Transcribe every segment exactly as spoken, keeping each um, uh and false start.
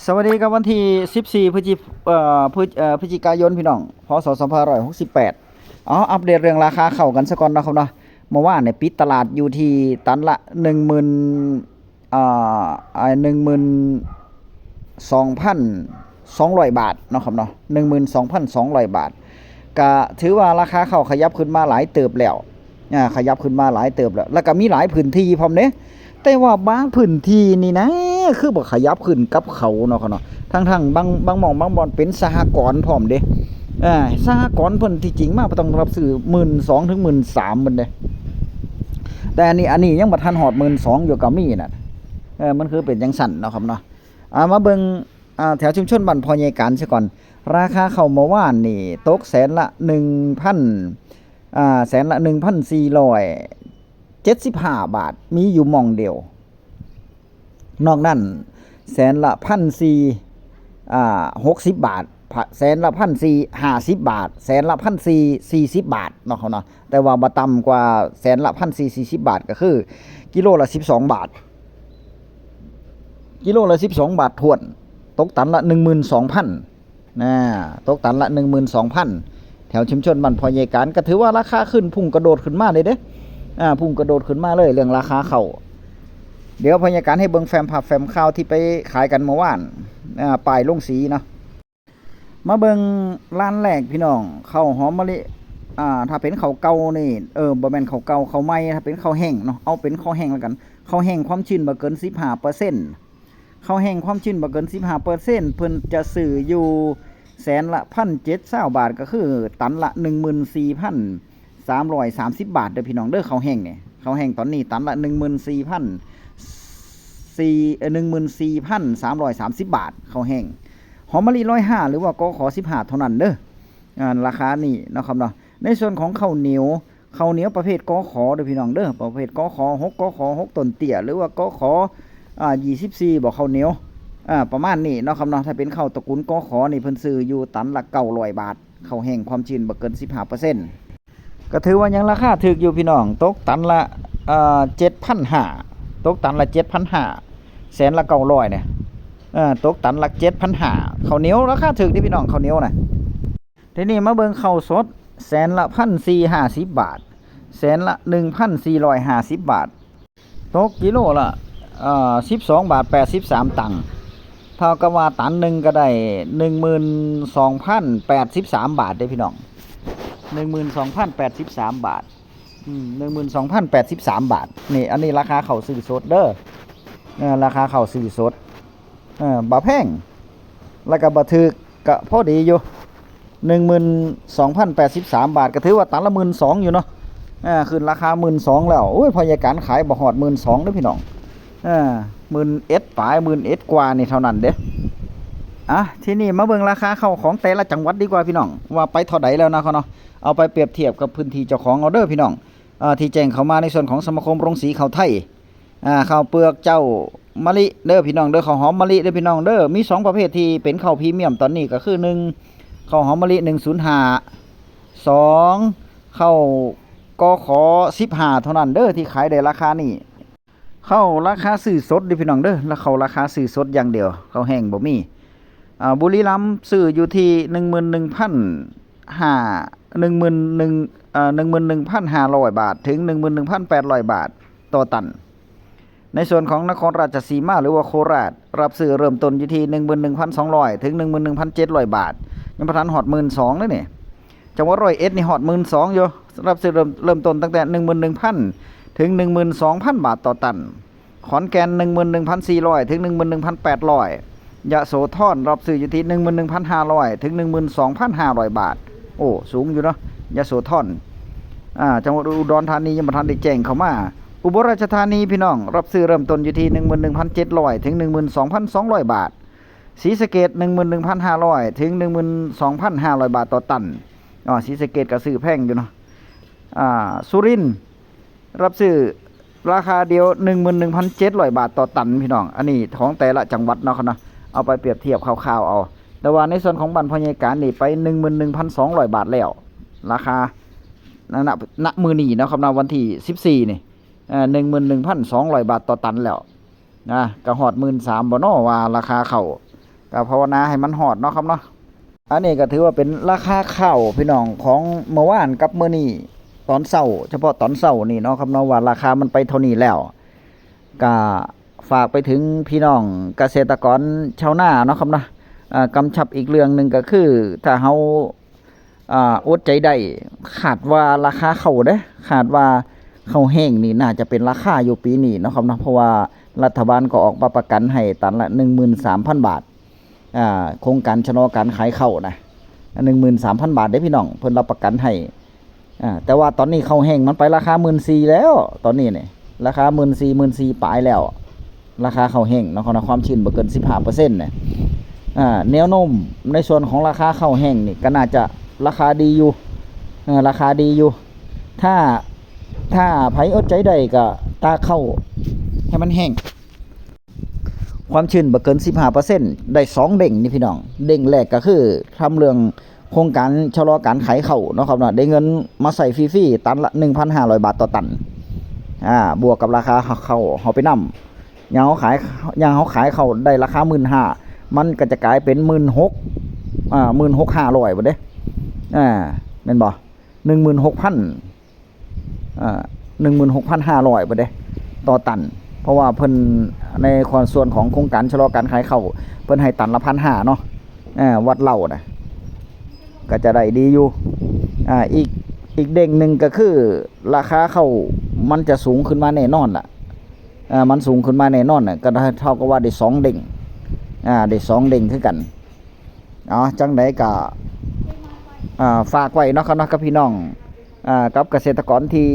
สวัสดีครับ วันที่สิบสี่ พฤศจิ เอ่อ พฤศ เอ่อ พฤศจิกายน พี่น้อง พ.ศ. สองพันห้าร้อยหกสิบแปด เอาอัปเดตเรื่องราคาข้าวกันซะก่อนนะครับเนาะ เมื่อวานเนี่ยปิดตลาดอยู่ที่ตันละ หนึ่งหมื่น อ่า อ่า หนึ่งหมื่นสองพันสองร้อย บาทเนาะครับเนาะ หนึ่งหมื่นสองพันสองร้อย บาท ก็ถือว่าราคาข้าวขยับขึ้นมาหลายเติบแล้ว อ่า ขยับขึ้นมาหลายเติบแล้ว แล้วก็มีหลายพื้นที่พร้อมเด้ แต่ว่าบางพื้นที่นี่นะ คือบ่ขยับขึ้นกับเขาเนาะครับเนาะ ทั้งๆ บาง บางหม่องบางบ่อนเป็นสหกรณ์พร้อมเด้ อ่า สหกรณ์เพิ่นที่จริงมาต้องรับซื้อ หมื่นสอง ถึง หมื่นสาม เพิ่นเด้ แต่อันนี้ อันนี้ยังบ่ทันฮอด หมื่นสอง อยู่ก็มีน่ะ เออ มันคือเป็นจั่งซั้นเนาะครับเนาะ อ่า มาเบิ่ง อ่า แถวชุมชนบ้านพ่อใหญ่การซะก่อน ราคาข้าวเมื่อวานนี่ตกแสนละ หนึ่งพัน อ่า แสนละ หนึ่งพันสี่ร้อยเจ็ดสิบห้า บาท มีอยู่หม่องเดียว นอกนั้นแสนละ พันสี่ อ่า หกสิบ บาท แสนละ พันสี่ ห้าสิบ บาท แสนละ พันสี่ สี่สิบ บาทเนาะครับเนาะ แต่ว่าบ่ต่ำกว่าแสนละ พันสี่ สี่สิบ บาท ก็คือกิโลละ สิบสอง บาท กิโลละ สิบสอง บาทถ้วน ตกตันละ หนึ่งหมื่นสองพัน นะ ตกตันละ หนึ่งหมื่นสองพัน แถวชุมชนบ้านพ่อใหญ่การ ก็ถือว่าราคาขึ้นพุ่งกระโดดขึ้นมาเลยเด้ อ่า พุ่งกระโดดขึ้นมาเลยเรื่องราคาข้าว เดี๋ยวพ่อใหญ่การให้เบิ่งแฟ้มภาพแฟ้มข่าวที่ไปขายกันเมื่อวาน อ่า ป้ายลงสีเนาะ มาเบิ่งร้านแรกพี่น้อง ข้าวหอมมะลิ อ่า ถ้าเป็นข้าวเก่านี่ เออ บ่แม่นข้าวเก่า ข้าวใหม่ ถ้าเป็นข้าวแห้งเนาะ เอาเป็นข้าวแห้งแล้วกัน ข้าวแห้งความชื้นบ่เกิน สิบห้าเปอร์เซ็นต์ ข้าวแห้งความชื้นบ่เกิน สิบห้าเปอร์เซ็นต์ เพิ่นจะซื้ออยู่แสนละ พันเจ็ดซาวบาท ก็คือตันละ หนึ่งหมื่นสี่พันสามร้อยสามสิบ บาทเด้อพี่น้องเด้อ ข้าวแห้งเนี่ย ข้าวแห้งตอนนี้ตันละ หนึ่งหมื่นสี่พัน สี่ เอ่อ หนึ่งหมื่นสี่พันสามร้อยสามสิบ บาท ข้าวแห้ง หอมมะลิ ร้อยห้า หรือว่า กข. สิบห้า เท่านั้นเด้อ อ่า ราคานี้เนาะครับเนาะ ในส่วนของข้าวเหนียว ข้าวเหนียวประเภท กข. เด้อพี่น้องเด้อ ประเภท กข. หก กข. หก ต้นเตี้ย หรือว่า กข. อ่า ยี่สิบสี่ บ่ ข้าวเหนียว อ่า ประมาณนี้เนาะครับเนาะ ถ้าเป็นข้าวตระกูล กข. นี่เพิ่นซื้ออยู่ตันละ เก้าร้อย บาท ข้าวแห้งความชื้นบ่เกิน สิบห้าเปอร์เซ็นต์ ก็ถือว่ายังราคาถูกอยู่พี่น้อง ตกตันละ เอ่อ เจ็ดพันห้า ตกตันละ เจ็ดพันห้า แสนละ เก้าร้อย เนี่ย เอ่อ ตกตันละ เจ็ดพันห้า ข้าวเหนียวราคาถูกเด้พี่น้อง ข้าวเหนียวนะ ทีนี้มาเบิ่งข้าวสด แสนละ พันสี่ห้าสิบ บาท แสนละ หนึ่งพันสี่ร้อยห้าสิบ บาท ตกกิโลละ เอ่อ สิบสอง บาท แปดสิบสาม ตังค์ เท่ากับว่าตันหนึ่งก็ได้ หนึ่งหมื่นสองพันแปดสิบสาม บาทเด้พี่น้อง หนึ่งหมื่นสองพันแปดสิบสาม บาท อืม หนึ่งหมื่นสองพันแปดสิบสาม บาท นี่ อันนี้ราคาข้าวซื้อสดเด้อ เออ ราคาข้าวซื้อสด เออ บ่แพง แล้วก็บ่ถูก ก็พอดีอยู่ หนึ่งหมื่นสองพันแปดสิบสาม บาท ก็ถือว่าตันละ หมื่นสอง อยู่เนาะ อ่า ขึ้นราคา หมื่นสอง แล้ว โอ้ย พ่อใหญ่การขายบ่ฮอด หมื่นสอง เด้อพี่น้อง อ่า หมื่นเอ็ด ปลาย หมื่นเอ็ด กว่านี่เท่านั้นเด้ อ่ะ ทีนี้มาเบิ่งราคาข้าวของแต่ละจังหวัดดีกว่าพี่น้อง ว่าไปเท่าใดแล้วนะเขาเนาะ เอาไปเปรียบเทียบกับพื้นที่เจ้าของเอาเด้อพี่น้อง อ่า ที่แจ้งเข้ามาในส่วนของสมาคมโรงสีข้าวไทย อ่า ข้าวเปลือกเจ้ามะลิเด้อพี่น้องเด้อ ข้าวหอมมะลิเด้อพี่น้องเด้อ มีสองประเภทที่เป็นข้าวพรีเมียมตอนนี้ก็คือ หนึ่ง ข้าวหอมมะลิ หนึ่งศูนย์ห้า สอง ข้าว กข. สิบห้า เท่านั้นเด้อที่ขายได้ราคานี้ ข้าวราคาซื้อสดเด้อพี่น้องเด้อ แล้วข้าวราคาซื้อสดอย่างเดียว ข้าวแห้งบ่มี อ่า บุรีรัมย์ซื้ออยู่ที่ หนึ่งหมื่นหนึ่งพันห้า หนึ่งหมื่นหนึ่ง เอ่อ หนึ่งหมื่นหนึ่งพันห้าร้อย บาท ถึง หนึ่งหมื่นหนึ่งพันแปดร้อย บาทต่อตัน ในส่วนของนครราชสีมาหรือว่าโคราช รับซื้อเริ่มต้นอยู่ที่ หนึ่งหมื่นหนึ่งพันสองร้อย ถึง หนึ่งหมื่นหนึ่งพันเจ็ดร้อย บาท ยังบ่ทันฮอด หมื่นสอง เลยนี่ จังหวัดร้อยเอ็ดนี่ฮอด หมื่นสอง อยู่ รับซื้อเริ่ม เริ่มต้นตั้งแต่ หนึ่งหมื่นหนึ่งพัน ถึง หนึ่งหมื่นสองพัน บาทต่อตัน ขอนแก่น หนึ่งหมื่นหนึ่งพันสี่ร้อย ถึง หนึ่งหมื่นหนึ่งพันแปดร้อย ยโสธรรับซื้ออยู่ที่ หนึ่งหมื่นหนึ่งพันห้าร้อย ถึง หนึ่งหมื่นสองพันห้าร้อย บาท โอ้ สูงอยู่เนาะ ยโสธร อ่า จังหวัดอุดรธานียังบ่ทันได้แจ้งเข้ามา อุบลราชธานีพี่น้อง รับซื้อเริ่มต้นอยู่ที่ หนึ่งหมื่นหนึ่งพันเจ็ดร้อย ถึง หนึ่งหมื่นสองพันสองร้อย บาท ศรีสะเกษ หนึ่งหมื่นหนึ่งพันห้าร้อย ถึง หนึ่งหมื่นสองพันห้าร้อย บาทต่อตัน อ๋อ ศรีสะเกษก็ซื้อแพงอยู่เนาะ อ่า สุรินทร์ รับซื้อราคาเดียว หนึ่งหมื่นหนึ่งพันเจ็ดร้อย บาทต่อตันพี่น้อง อันนี้ของแต่ละจังหวัดเนาะครับเนาะ เอาไปเปรียบเทียบคร่าวๆเอา แต่ว่าในส่วนของบ้านพ่อใหญ่การนี่ไป หนึ่งหมื่นหนึ่งพันสองร้อย บาทแล้ว ราคา ณ ณ ณ มื้อนี้เนาะครับเนาะ วันที่ สิบสี่ นี่ เอ่อ หนึ่งหมื่นหนึ่งพันสองร้อย บาทต่อตันแล้ว นะ ก็ฮอด หมื่นสาม บ่เนาะ ว่าราคาข้าว ก็ภาวนาให้มันฮอดเนาะครับเนาะ อันนี้ก็ถือว่าเป็นราคาข้าวพี่น้องของเมื่อวานกับมื้อนี้ตอนเช้า เฉพาะตอนเช้านี่เนาะครับเนาะ ว่าราคามันไปเท่านี้แล้ว ก็ฝากไปถึงพี่น้องเกษตรกรชาวนาเนาะครับเนาะ อ่ากำชับอีกเรื่องหนึ่งก็คือ ถ้าเฮา อ่าอดใจได้ คาดว่าราคาข้าวเด้ คาดว่าข้าวแห้งนี่น่าจะเป็นราคาอยู่ปีนี้เนาะครับเนาะ เพราะว่ารัฐบาลก็ออกมาประกันให้ตันละ หนึ่งหมื่นสามพัน บาท อ่าโครงการชะลอการขายข้าวนะ หนึ่งหมื่นสามพัน บาทเด้พี่น้อง เพิ่นรับประกันให้ อ่าแต่ว่าตอนนี้ข้าวแห้งมันไปราคา หมื่นสี่ แล้ว ตอนนี้เนี่ยราคา หมื่นสี่ หมื่นสี่ ปลายแล้ว ราคาข้าวแห้งเนาะครับเนาะ ความชื้นบ่เกิน สิบห้าเปอร์เซ็นต์ เนี่ย อ่าแนวโน้มในส่วนของราคาข้าวแห้งนี่ก็น่าจะราคาดีอยู่ เออราคาดีอยู่ ถ้า ถ้าไผอดใจได้ก็ตากข้าวให้มันแห้ง ความชื้นบ่เกิน สิบห้าเปอร์เซ็นต์ ได้สองเด้งนี่พี่น้อง เด้งแรกก็คือทำเรื่องโครงการชะลอการขายข้าวเนาะครับเนาะ ได้เงินมาใส่ฟรีๆ ตันละ หนึ่งพันห้าร้อย บาทต่อตัน อ่าบวกกับราคาข้าวเฮาไปนำ อย่างเฮาขาย อย่างเฮาขายข้าวได้ราคา หมื่นห้า มันก็จะกลายเป็น หมื่นหก อ่า หมื่นหกห้าร้อย บาทเด้ อ่าแม่นบ่ หนึ่งหมื่นหกพัน อ่า หนึ่งหมื่นหกพันห้าร้อย บาทเด้ ต่อตัน เพราะว่าเพิ่นในส่วนของโครงการชะลอการขายข้าว เพิ่นให้ตันละ พันห้า เนาะ อ่าวัดเหล้านะ ก็จะได้ดีอยู่ อ่าอีก อีกเด้งหนึ่งก็คือ ราคาข้าวมันจะสูงขึ้นมาแน่นอนล่ะ อ่ามันสูงขึ้นมาแน่นอนน่ะ ก็เท่ากับว่าได้สองเด้ง อ่าได้สองเด้งคือกัน เอาจังใดก็ อ่าฝากไว้เนาะครับเนาะ กับพี่น้อง อ่ากับเกษตรกรที่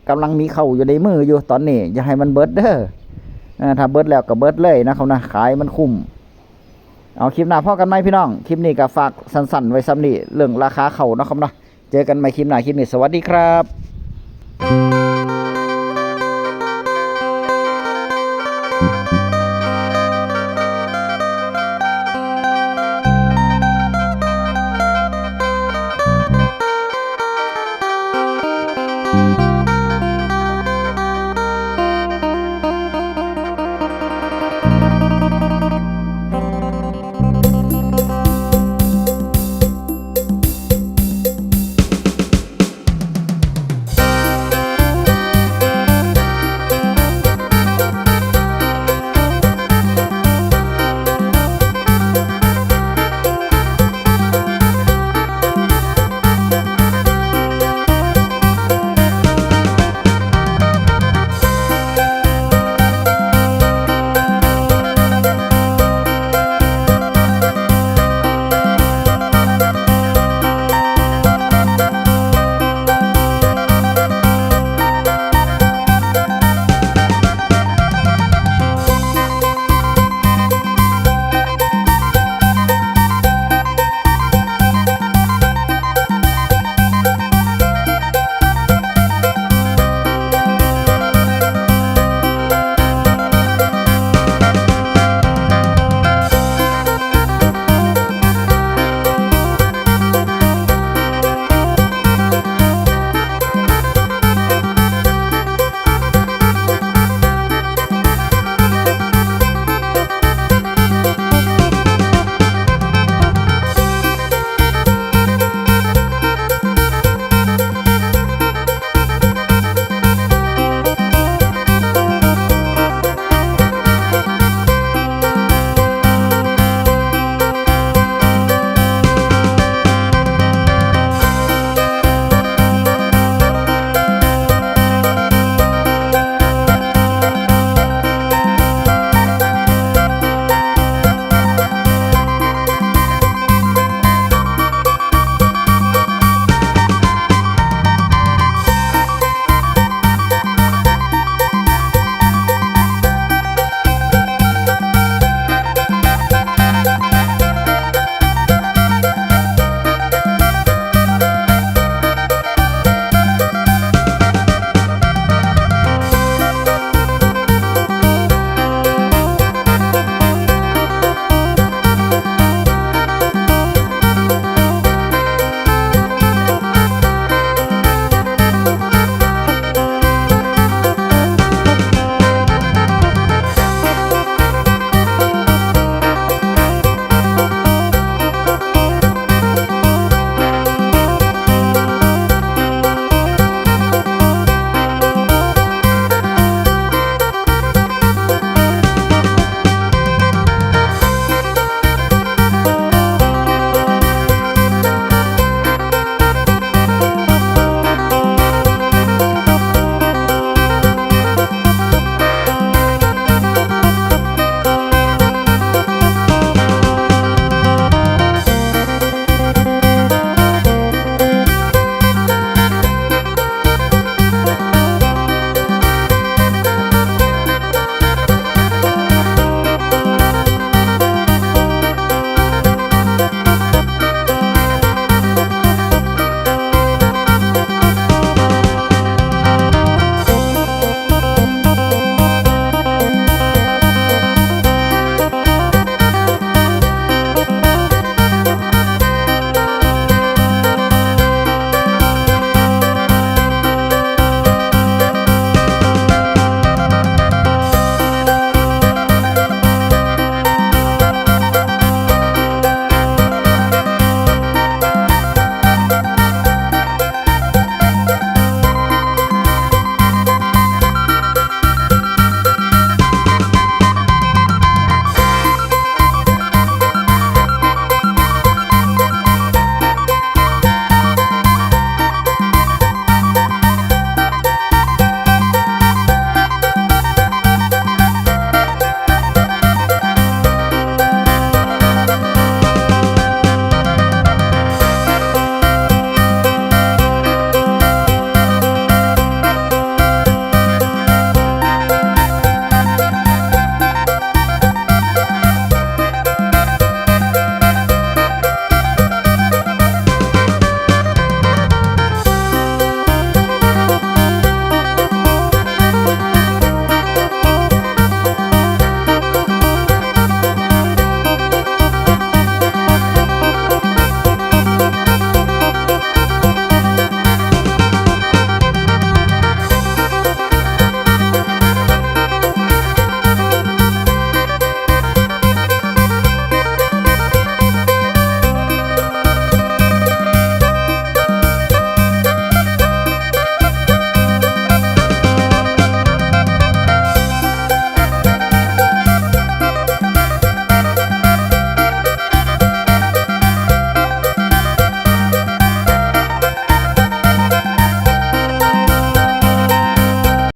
กำลังมีข้าวอยู่ในมืออยู่ตอนนี้ อย่าให้มันเบิดเด้อ อ่าถ้าเบิดแล้วก็เบิดเลยนะครับนะ ขายมันคุ้ม เอาคลิปหน้าพ้อกันไหมพี่น้อง คลิปนี้ก็ฝากสั้นๆไว้ส่ำนี้ เรื่องราคาข้าวเนาะครับเนาะ เจอกันใหม่คลิปหน้า คลิปนี้สวัสดีครับ